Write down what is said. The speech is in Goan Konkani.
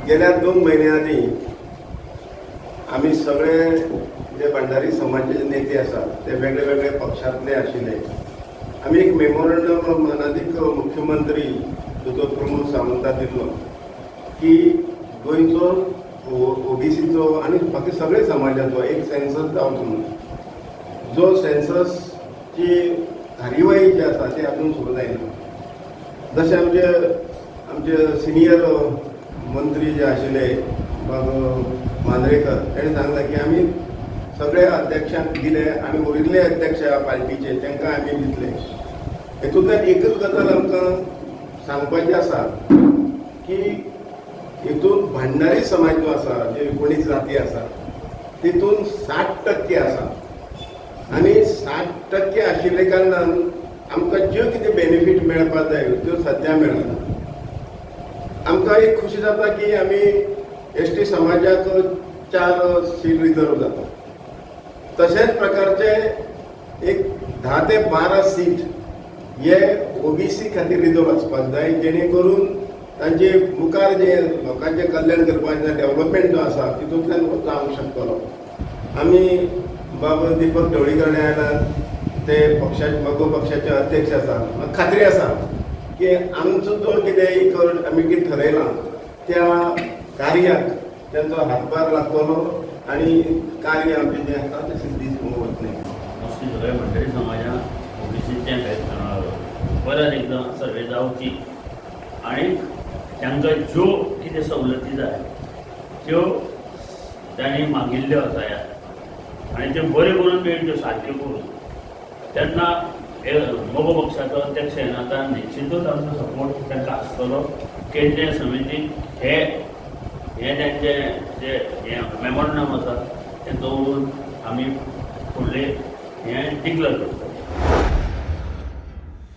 गेल्या 2 म्हयन्या आदीं आमी सगळे जे भांडारी समाजाचे नेते आसात, ते वेगळे वेगळे पक्षांतले आशिल्ले, आमी एक मेमोरंडम मानादीक मुख्यमंत्री दोतोर प्रमोद सावंता दिल्लो की गोंयचो ओबीसीचो आनी बाकी सगळे समाजाचो एक सेन्सस जावचो म्हणून. जो सेन्ससची कार्यवाही जी आसा ती अजून सुरू जायना. जशें आमचे आमचे सिनियर मंत्री जे आशिल्ले बाब मांद्रेकर, ताणें सांगलें की आमी सगळे अध्यक्षांक दिले आनी उरिल्ले अध्यक्ष पार्टीचे तांकां आमी दितले. हेतूंतल्यान एकच गजाल आमकां सांगपाची आसा की हितून भांडारी समाज जो आसा, जे 19 जाती आसा, तितून 60% आसा आनी 60% आशिल्ले कारणान आमकां ज्यो कितें बेनिफीट मेळपाक जाय त्यो सद्या मेळना. आमकां एक खुशी जाता की आमी एसटी समाजाक चार सीट रिजर्व जाता. तशेंच प्रकारचे एक 10 ते 12 सीट हे ओबीसी खातीर रिजर्व आसपाक जाय, जेणे करून तांचे मुखार जे लोकांचें कल्याण करपाचें, डेव्हलपमेंट जो आसा, तितूंतल्यान जावंक शकतलो. आमी बाब दीपक ढवळीकर आयला, ते पक्षाचे, मगो पक्षाचे अध्यक्ष आसा. म्हाका खात्री आसा की आमचो जो कितें एक आमी कितें ठरयलां, त्या कार्याक तांचो हातभार लागतलो आनी कार्य आमचें जें आसा तें सिद्धी वतलें. मोस्टली सगळ्या भंडारी समाजान ओबीसीचें परत एकदां सर्वे जावची आनी तांकां ज्यो कितें सवलती जाय त्यो तांणी मागिल्ल्यो आसा ह्या आनी त्यो बऱ्यो करून मेळच्यो, सारक्यो करून. तेन्ना हे मगो पक्षाचो अध्यक्ष ह्या नात्यान निश्चितूच आमचो सपोर्ट तांकां आसतलो. केंद्रीय समितीक हे हे तांचे जे हें मेमोरंडम आसा तें दवरून आमी फुडले हें डिक्लेर करतले.